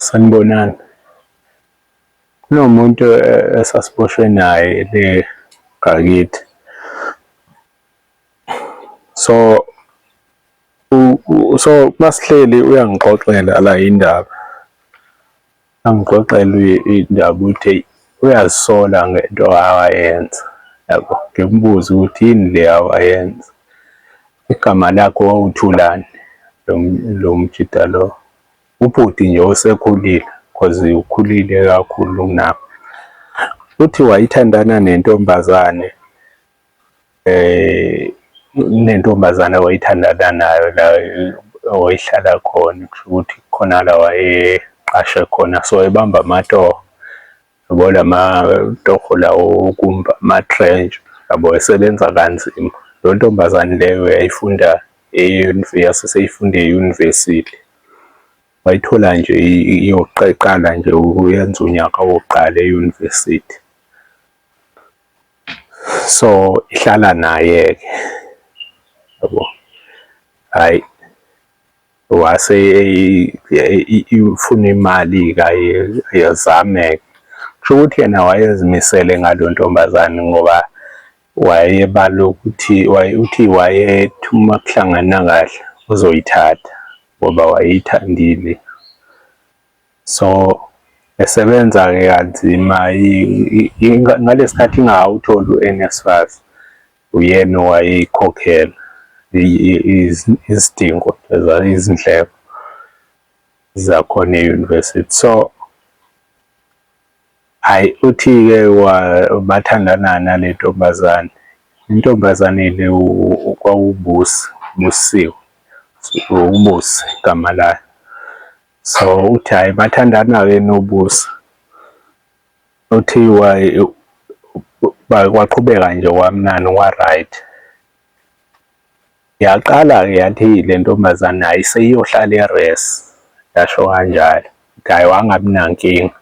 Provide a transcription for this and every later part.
Sanibonani. Kunomuntu esasiboshwe naye le ngakithi. So so masihleli uyangixoxela la indaba. Angixoxele indaba ukuthi eyi uyazisola ngento awayenza yabo. Ngimbuze ukuthi yini le awayenza. Igama lakhe wawuThulani lo lo mjita lo. Ubhuti nje osekhulile cause ukhulile kakhulu kunami. Uthi wayithandana nentombazane nentombazane wayithandana nayo la wayehlala khona kusho ukuthi khona la wayeqashe khona so ebamba amatoho yabo lamatoho lawo okumba ama-trench yabo esebenza kanzima. Lo ntombazane leyo yayifunda yaseseyifunda e-university. Wayithola nje iyoqala nje ukuyenza unyaka wokuqala e-university. So ihlala naye-ke yabo, hhayi wase ifuna imali-ke ayizame-ke. Kusho ukuthi yena wayezimisele ngalo ntombazane ngoba wayebala ukuthi uthi wayethi uma kuhlangana kahle uzoyithatha ngoba wayeyithandile. So esebenza-ke kanzima ngalesi khathi ingakawutholi u-N_S_F_A_S uyena owayeyikhokhela izidingo izindleko zakhona e-university. So hhayi uthi-ke bathandana nale ntombazane, intombazane le kwakuwuBusi, Busisiwe, uBusi igama layo. So uthi hhayi bathandana-ke noBusi, uthi kwaqhubeka nje kwamnandi kwa-right. Yaqala-ke yathi le ntombazane hhayi seyiyohlala e-res, yasho kanjalo. Hhayi wangabi nankinga,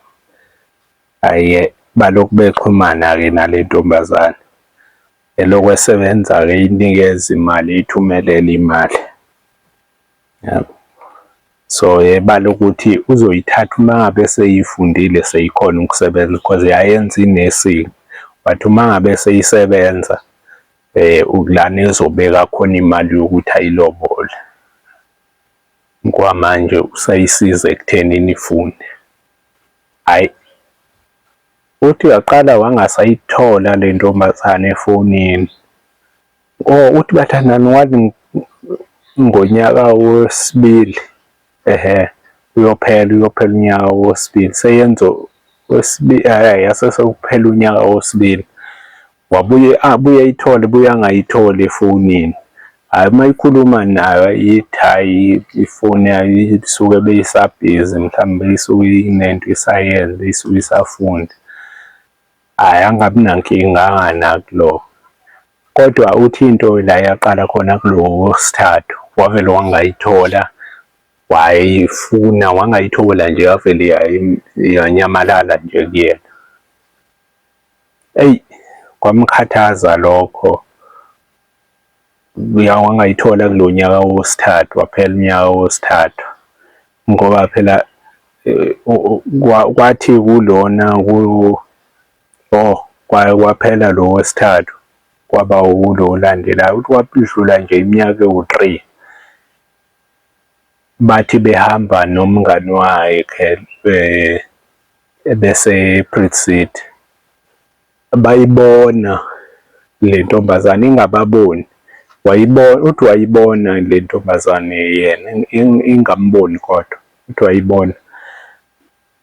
hhayi-ke balokhu bexhumana-ke nale ntombazane. Elokhu esebenza-ke eyinikeza imali, eyithumelela imali, yabo. So ebala ukuthi uzoyithatha uma ngabe seyifundile seyikhona ukusebenza cause yayenza i-nursing, but uma ngabe seyisebenza lana ezobeka khona imali yokuthi ayilobole. Kwamanje usayisiza ekuthenini ifunde. Hhayi, uthi uyaqala wangasayithola le ntombazane efonini. Oh, uthi bathandana wathi ngonyaka wesibili, ehhe, uyophela uyophela unyaka wesibili seyenza wesibili, yase sekuphela unyaka wesibili. Wabuye abuye ayithole buye angayitholi efonini. Hhayi uma ikhuluma nayo ithi hhayi ifoni yayo isuke beyisabhizi mhlawumbe isuke inento isayenza isuke isafunda. Hhayi angabi nankinga anganaki lokho. Kodwa uthi into la yaqala khona kulo wesithathu wavele wangayithola wayifuna wangayithola nje yavele yanyamalala nje kuyena. Eyi kwamkhathaza lokho wangayithola kulo nyaka wesithathu waphela unyaka wesithathu ngoba phela kwathi kulona oh kwaphela lo wesithathu kwaba ulo olandelayo uthi kwadlula nje iminyaka ewu-three bathi behamba nomngani wakhe ebese-Pretty City bayibona le ntombazane ingababoni wayibona uthi wayibona le ntombazane yena ingamboni kodwa uthi wayibona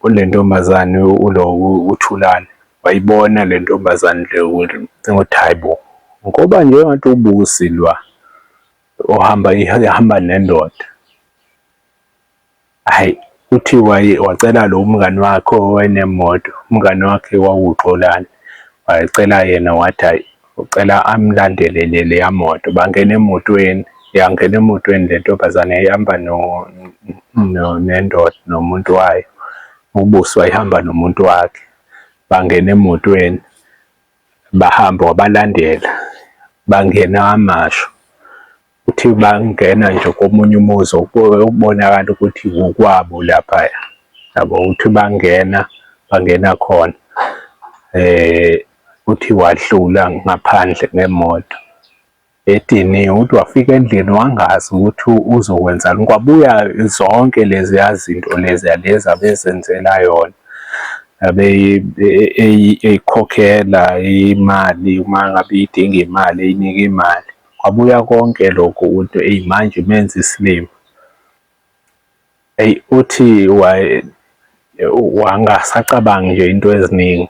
le ntombazane ulo uThulani wayibona le ntombazane le ukuthi hayi bo ngoba nje ngathi uBusi lwa ohamba ihamba nendoda. Hhayi uthi wacela lo mngani wakhe owayenemoto, umngani wakhe wawuXolani, wayecela yena wathi hhayi ucela amlandelele leya moto. Bangena emotweni, yangena emotweni le ntombazane yayihamba nendoda nomuntu wayo, uBusi wayehamba nomuntu wakhe. Bangena emotweni bahamba wabalandela, bangena KwaMashu. Uthi bangena nje komunye umuzi okubonakala ukuthi kukwabo laphaya. Yabo, uthi bangena, bangena khona. Uthi wadlula ngaphandle ngemoto ediniwe, uthi wafika endlini wangazi ukuthi uzokwenzani. Kwabuya zonke leziya zinto leziya lezi abezenzela yona, eyikhokhela imali uma ngabe idinga imali eyinika imali. Kwabuya konke lokhu ukuthi eyi manje imenza isilima. Eyi uthi wangasacabangi nje into eziningi.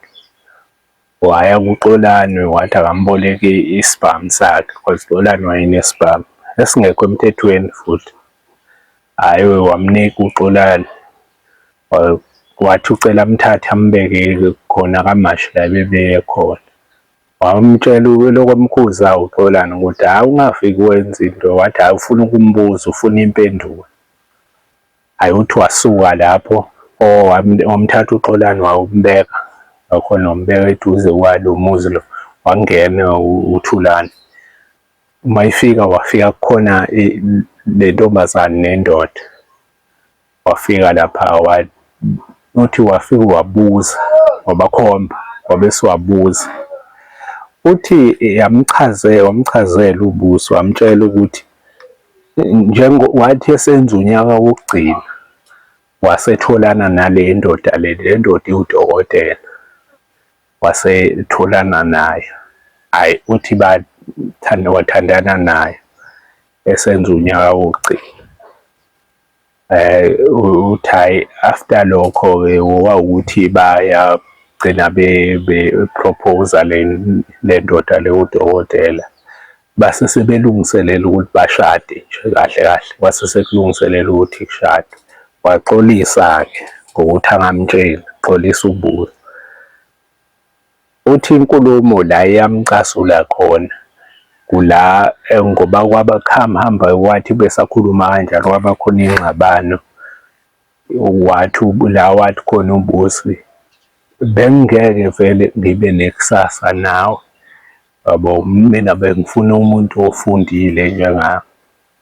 Waya kuXolani wathi akamboleke isibhamu sakhe cause uXolani wayenesibhamu esingekho emthethweni futhi. Hhayi wamnika uXolani wathi ucela amthathe ambeke khona KwaMashu la ebebeye khona. Wamtshela lokhu emkhuza uXolani ukuthi hhayi ungafiki wenze into, wathi hhayi ufuna ukumbuza ufuna impendulo. Hhayi uthi wasuka lapho wamthatha uXolani wawumbeka wakhona wambeka eduze kwalo muzi lo, wangena uThulani. Uma efika wafika kukhona le ntombazane nendoda. Wafika lapha uthi wafika wabuza wabakhomba wabe wabuza. Uthi yamchazela wamchazela uBusi wamtshela ukuthi njengo wathi esenza unyaka wokugcina wasetholana nale ndoda le ndoda iwudokotela wasetholana nayo. Hhayi uthi bathanda wathandana nayo esenza unyaka wokugcina. Uthi hhayi after lokho-ke kwawukuthi bayagcina be-propose-a le ndoda le udokotela. Base sebelungiselela ukuthi bashade nje kahle kahle, kwase sekulungiselela ukuthi kushadwe. Waxolisa-ke ngokuthi angamtsheli, xolisa uBusi. Uthi inkulumo la eyamcasula khona kula ngoba kwaba kuhamba kwathi besakhuluma kanjalo kwaba khona ingxabano wathi la wathi khona uBusi bengingeke vele ngibe nekusasa nawe yabo, mina bengifuna umuntu ofundile njengami.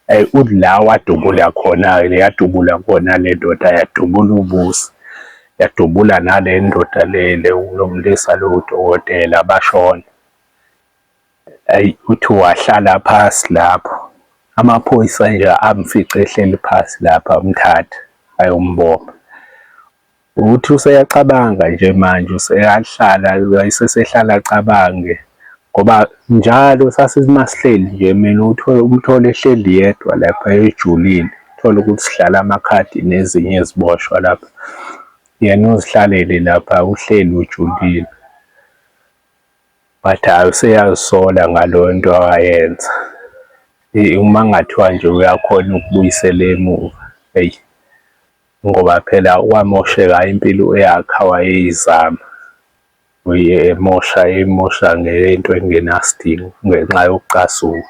Eyi uthi la wadubula khona-ke yadubula khona le ndoda yadubula uBusi, yadubula nale ndoda le lo mlisa lo udokotela bashona. Eyi uthi wahlala phasi lapho, amaphoyisa nje amfica ehleli phasi lapha amthatha ayombopha. Uthi useyacabanga nje manje useyahlala wayesesehlala acabange ngoba njalo sasithi masihleli nje mina uthole umthole ehleli yedwa lapha ejulile, uthole ukuthi sidlala amakhadi nezinye iziboshwa lapha. Yena uzihlalele lapha uhleli ujulile. But hhayi useyazisola ngaleyo nto awayenza. Uma kungathiwa nje uyakhona ukubuyisela emuva, eyi. Ngoba phela kwamosheka impilo yakhe awayeyizama, emosha emosha ngento engenasidingo ngenxa yokucasuka.